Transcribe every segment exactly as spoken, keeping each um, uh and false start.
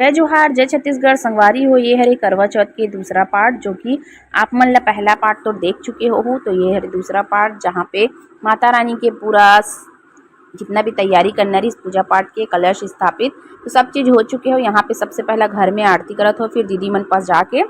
जय जोहार, जय छत्तीसगढ़। संगवारी हो, ये हरे करवा चौथ के दूसरा पार्ट, जो कि आप मन ला पहला पार्ट तो देख चुके हो, तो ये हरे दूसरा पार्ट, जहाँ पे माता रानी के पूरा स-, जितना भी तैयारी करना रही पूजा पाठ के, कलश स्थापित, तो सब चीज़ हो चुके हो। यहाँ पे सबसे पहला घर में आरती करत हो, फिर दीदी मन पास जाके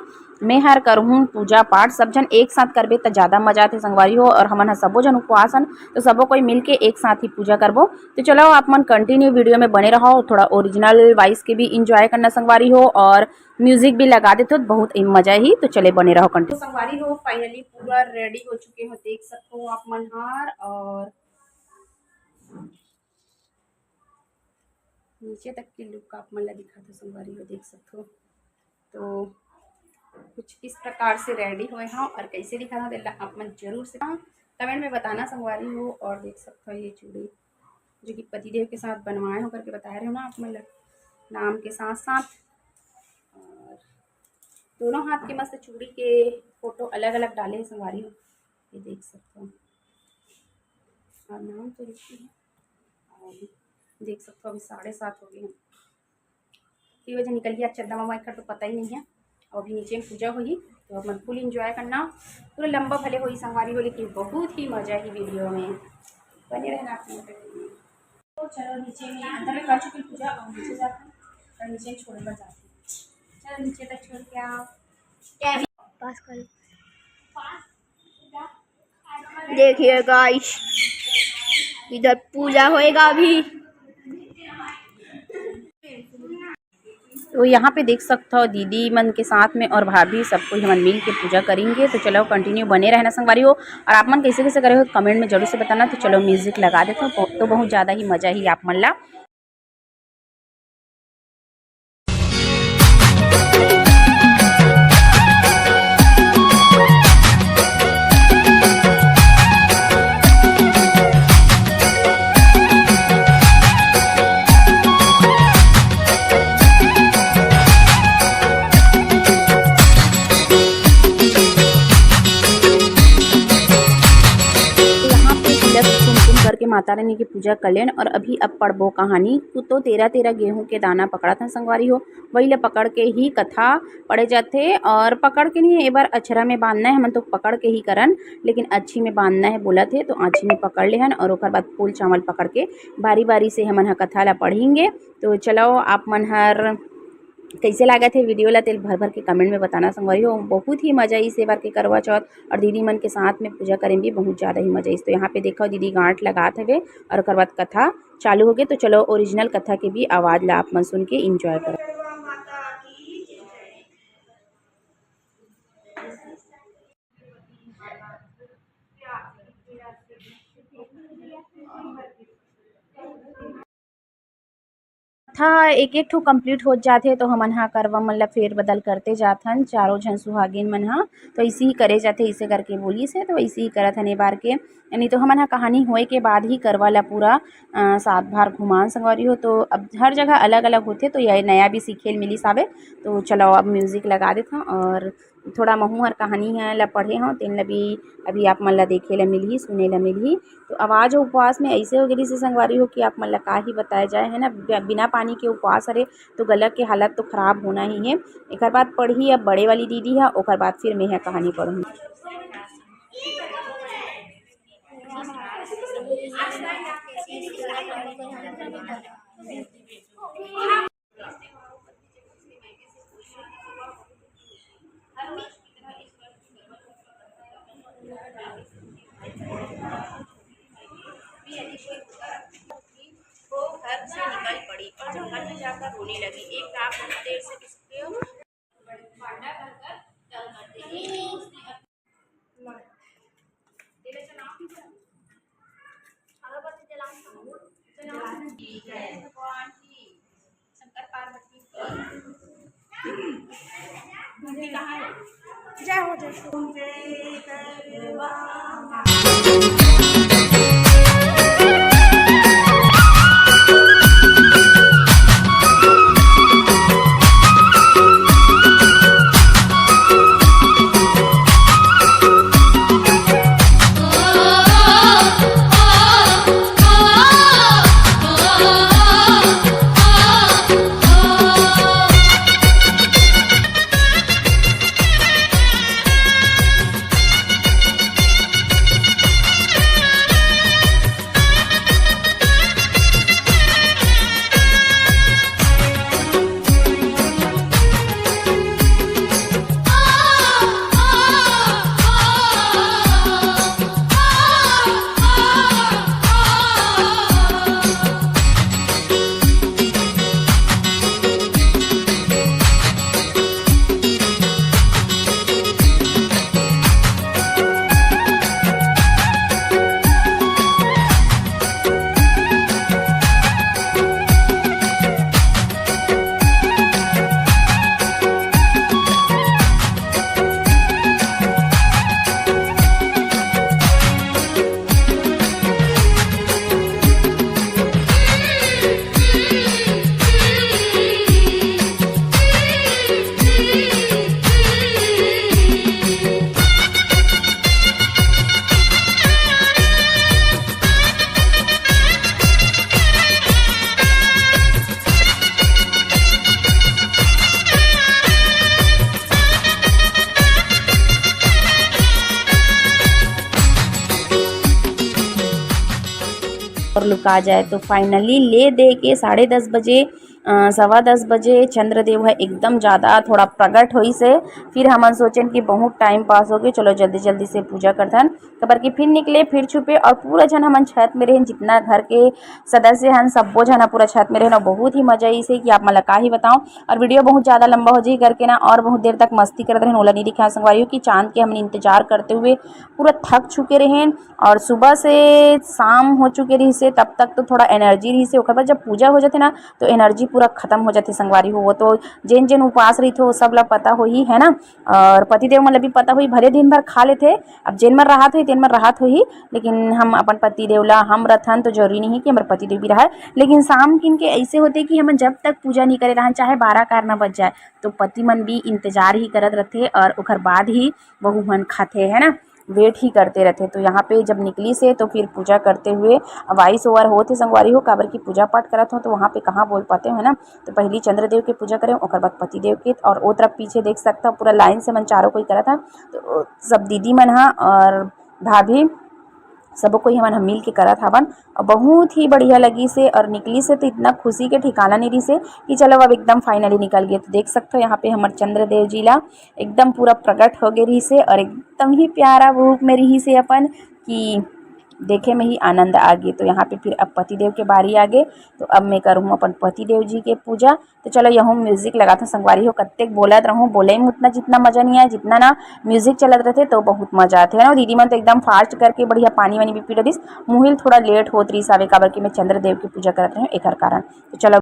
मैं हर करहूँ पूजा पाठ। सब झन एक साथ करबे त ज़्यादा मजा आथे संगवारी हो, और हमन ह सबो झन उपवास हन, तो सबो कोई मिलके एक साथ ही पूजा करबो। तो चलो, आप मन कंटिन्यू वीडियो में बने रहो, थोड़ा ओरिजिनल वॉइस के भी इंजॉय करना संगवारी हो, और म्यूजिक भी लगा देते हो, बहुत ही मजा ही। तो चले, बने रहो कंटिन्यू। संगवारी हो, फाइनली पूरा रेडी हो चुके हो, देख सकते हो आप मन हार, और नीचे तक के लुक आप मन ला दिखा दो संगवारी हो, देख सकते हो। तो कुछ इस प्रकार से रेडी हुए हैं, और कैसे दिखा था आप मन जरूर से कमेंट में बताना संगवारी हो। और देख सकते हो, ये चूड़ी जो कि पतिदेव के साथ बनवाए हो करके बता रहे हो ना आप मन ला, नाम के साथ साथ, और दोनों हाथ के मस्त चूड़ी के फोटो अलग अलग डाले हैं संगवारी हो, ये देख सकते हो। और नाम तो लिखी है, और देख सकते हो अभी साढ़े सात हो गए हैं। फिर वजह निकल गया चंदा मामा एकर तो पता ही नहीं है। और अभी नीचे में पूजा होही, तो अपन फुल एंजॉय करना। पूरा लंबा भले होही संगवारी हो, लेकिन बहुत ही मजा ही वीडियो में बने रहना आप लोग। तो चलो, नीचे में अंदर में कर चुकी पूजा, और नीचे जाकर और नीचे छोड़ कर जाते हैं। चलो, नीचे तक छोड़ के आओ। पास कर। देखिए गाइस, इधर पूजा होएगा अभी। तो यहाँ पे देख सकते हो, दीदी मन के साथ में और भाभी सब कोई हमन मिल के पूजा करेंगे। तो चलो, कंटिन्यू बने रहना संगवारी हो। और आप मन कैसे कैसे करे हो, कमेंट में जरूर से बताना। तो चलो, म्यूजिक लगा देते हो, तो बहुत ज़्यादा ही मजा ही आप मन ला। यहाँ पे तिलक कुमकुम करके माता रानी की पूजा कर लेन। और अभी अब पढ़बो कहानी। कुतो तेरा तेरा गेहूं के दाना पकड़त हन संगवारी हो, वही ला पकड़ के ही कथा पढ़े जाथे। और पकड़ के नहीं, ए बार अछरा में बांधना है, हमन तो पकड़ के ही करन, लेकिन आछी में बांधना है बोलत हे, तो आछी में पकड़ लेहन और ओकर बाद फूल चावल पकड़ के बारी बारी से हमन ह कथा ला पढ़ेंगे। तो चलो, आप मन हर कैसे लागत हे वीडियो ला, तेल भर भर के कमेंट में बताना संगवारी हो। बहुत ही मजा इस बार के करवा चौथ और दीदी मन के साथ में पूजा करे में भी बहुत ज़्यादा ही मजा इस। तो यहाँ पे देखो, दीदी गांठ लगात हवे और ओकर बाद कथा चालू हो गए। तो चलो, ओरिजिनल कथा के भी आवाज़ ला आप मन सुन के एंजॉय करो। कथा एक एक ठो कंप्लीट हो जाथे, तो हमन हा करवा मन ला फेर बदल करते जाथन, चारों झन सुहागिन मन हा। तो इसी ही करे जाथे, इसे करके बोली से, तो इसी ही करत हन ए बार के। नहीं तो हमन हा कहानी होए के बाद ही करवा ला पूरा, अ, सात बार घुमान संगवारी हो। तो अब हर जगह अलग अलग होथे, तो ये नया भी सीखे ल मिलिस हावे। तो चलो, अब म्यूजिक लगा देथन और थोड़ा महू हर कहानी ह ला पढ़े हव, तेन ला भी अभी आप मन ला देखे ला मिलही, सुने ला मिलही। तो आवाज़ उपवास में ऐसे हो गई से संगवारी हो कि आप मन ला का ही बताया जाए, है ना। बि-, बिना पानी के उपवास हरे, तो गला के हालत तो खराब होना ही है। एकर बाद पढ़ही अब बड़े वाली दीदी ह, ओकर बाद फिर मैं ह कहानी पढ़ूँ। वो घर से निकल पड़ी और घर में जाकर रोने लगी। एक रात बहुत देर से उसके लुका जाए। तो finally ले दे के साढ़े दस बजे, अ, सवा दस बजे चंद्रदेव ह एकदम ज़्यादा थोड़ा प्रगट होइस हे। फिर हमन सोचेन कि बहुत time pass हो गए, चलो जल्दी जल्दी से पूजा करथन। काबर कि फिर निकले, फिर छुपे और पूरा झन हमन छत में रहेन, जितना घर के सदस्य हन, सब्बो झन ह पूरा छत में रहेन और बहुत ही मजा आइस हे कि आप मन ला का ही बताओं। और video बहुत ज़्यादा लंबा हो जाही करके ना, और बहुत देर तक मस्ती करत रहेन, ओला नहीं दिखाएं संगवारी हो कि चांद के हमन इंतजार करते हुए पूरा थक चुके रहेन। और सुबह से शाम हो चुके रहिस हे, तब तक तो थोड़ा energy रहिस हे, ओकर बाद जब पूजा हो जाथे ना, तो energy पूरा खत्म हो जाथे संगवारी हो। वो तो जेन जेन उपास रहिथे, वो सब ला पता होही, है ना। और पतिदेव मन ला भी पता होही, भले दिन भर खा लेथे, अब जेन मन राहत होही, तेन मन राहत होही, लेकिन हम अपन पतिदेव ला, हम रथन तो जरूरी नहीं कि हमर पतिदेव भी रहे। लेकिन शाम किन के ऐसे होथे कि हमन जब तक पूजा नहीं करे रहन, चाहे बारह कार ना बज जाए, तो पति मन भी इंतजार ही करत रथे और ओकर बाद ही वहू मन खाथे, है ना, wait ही करते रथे। तो यहाँ पे जब निकलिस हे तो फिर पूजा करते हुए voice over होत हे संगवारी हो, काबर की पूजा पाठ करत हो तो वहाँ पे कहाँ बोल पाते हो, है ना। तो पहली चंद्रदेव के पूजा करें, ओकर बाद पतिदेव के, और ओ तरफ पीछे देख सकता हो पूरा line से मन चारों कोई करत है। तो सब दीदी मन हा और भाभी, सबो कोई हमन ह मिल के करत हवन और बहुत ही बढ़िया लगिस हे। और निकलिस हे तो इतना खुशी के ठिकाना नहीं रहिस हे कि चलो अब एकदम finally निकल गए। तो देख सकते हो यहाँ पे हमर चंद्रदेव जी ला एकदम पूरा प्रकट हो गए रहिस हे और एकदम ही प्यारा रूप में रहिस हे अपन, कि देखे में ही आनंद आ गए। तो यहाँ पे फिर अब पतिदेव के बारी आ गए, तो अब मैं करूँ अपन पतिदेव जी के पूजा। तो चलो यहू music लगाथों संगवारी हो, कत्तेक बोलत रहूँ, बोले में उतना जितना मजा नहीं आए, जितना ना music चलत रहथे तो बहुत मजा आथे, है ना। दीदी मन तो एकदम fast करके बढ़िया पानी वानी भी पी डरिस, मुहिल थोड़ा late होत रहिस हवे, काबर कि मैं चंद्रदेव के पूजा करत रहूँ एकर कारण। तो चलो।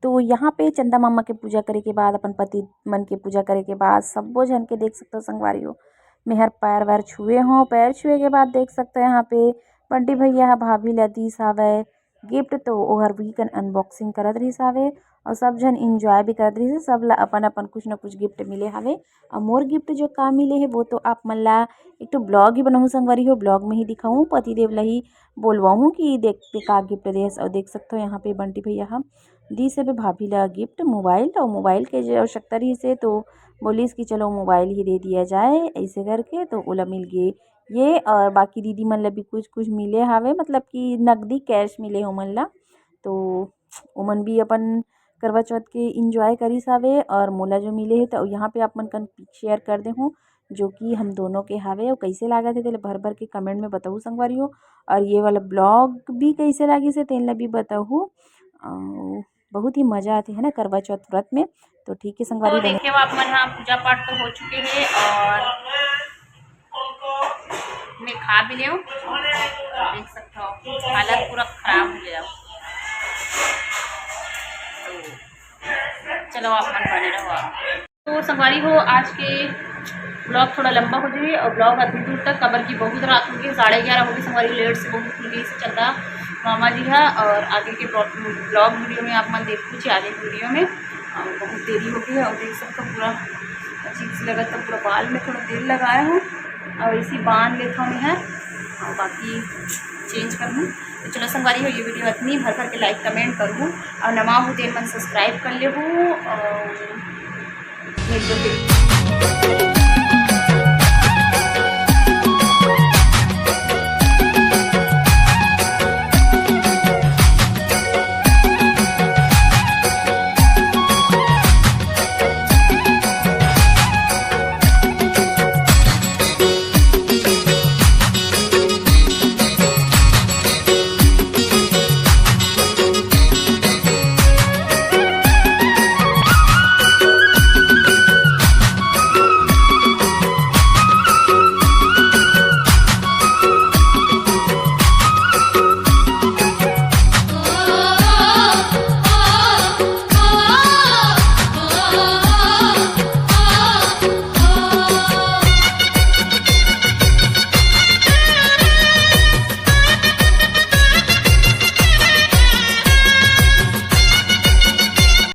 तो यहाँ पे चंदा मामा के पूजा करे के बाद, अपन पति मन के पूजा करे के बाद, सब्बो झन के देख सकते हो संगवारी हो, मेहर पैर वैर छुए हो। पैर छुए के बाद देख सकते हो यहाँ पे बंटी भैया ह भाभी ला दीस हावय gift, तो ओहर भी कन unboxing करत रहिस हावे और सब झन enjoy भी करत रहिस हे। सब ला अपन अपन कुछ न कुछ gift मिले हावे। और मोर gift जो का मिले हे, वो तो आप मन ला एक ठो blog ही बनाहूँ संगवारी हो, blog में ही दिखाऊँ, पतिदेव ला ही बोलवाहूँ कि देख के का gift देस। और देख सकते हो यहाँ पे बंटी भैया ह दीस हे भाभी ला gift mobile, और mobile के जो आवश्यकता रहिस हे तो बोलिस कि चलो mobile ही दे दिया जाए, ऐसे करके तो ओला मिल गए ये। और बाकी दीदी मन ला भी कुछ कुछ मिले हावे, मतलब कि नकदी cash मिले हो मन ला। तो ओमन भी अपन करवा चौथ के enjoy करिस हावे। और मोला जो मिले हे, तो यहाँ पे आप मन कन pic share कर दे हूँ। जो कि हम दोनों के हावे, अउ कइसे लागत हे तेला भर भर के comment में बताहू संगवारी हो। और ये वाला vlog भी कइसे लागिस हे तेन ला भी बताहू। अउ बहुत ही मजा आथे है ना करवा चौथ व्रत में। तो ठीक है संगवारी, तो बने देखे हो आप मन, हाँ, पूजा पाठ तो हो चुके हे और मैं खा भी लेव। देख सकते हो हालत पूरा खराब हो गया। चलो आप मन बने रहो आप। तो संगवारी हो, आज के vlog थोड़ा लंबा हो जाही और vlog अतनी दूर तक, काबर कि बहुत रात हो गई, साढ़े ग्यारह हो गई संगवारी, late से बहुत खुल गई से चंदा मामा जी हा। और आगे के vlog video में आप मन देखहू, आगे के video में। और बहुत देरी हो गई है और देख सकते हो पूरा अजीब सी लगत, तो पूरा बाल में थोड़ा तेल लगाया हूँ और इसी बांध लेता हूँ मैं, और बाकी change कर लूँ। तो चलो संगवारी हो, ये video अतनी भर भर के like comment करहू और नवा हो तेन मन subscribe कर लेहू और मिलते फिर।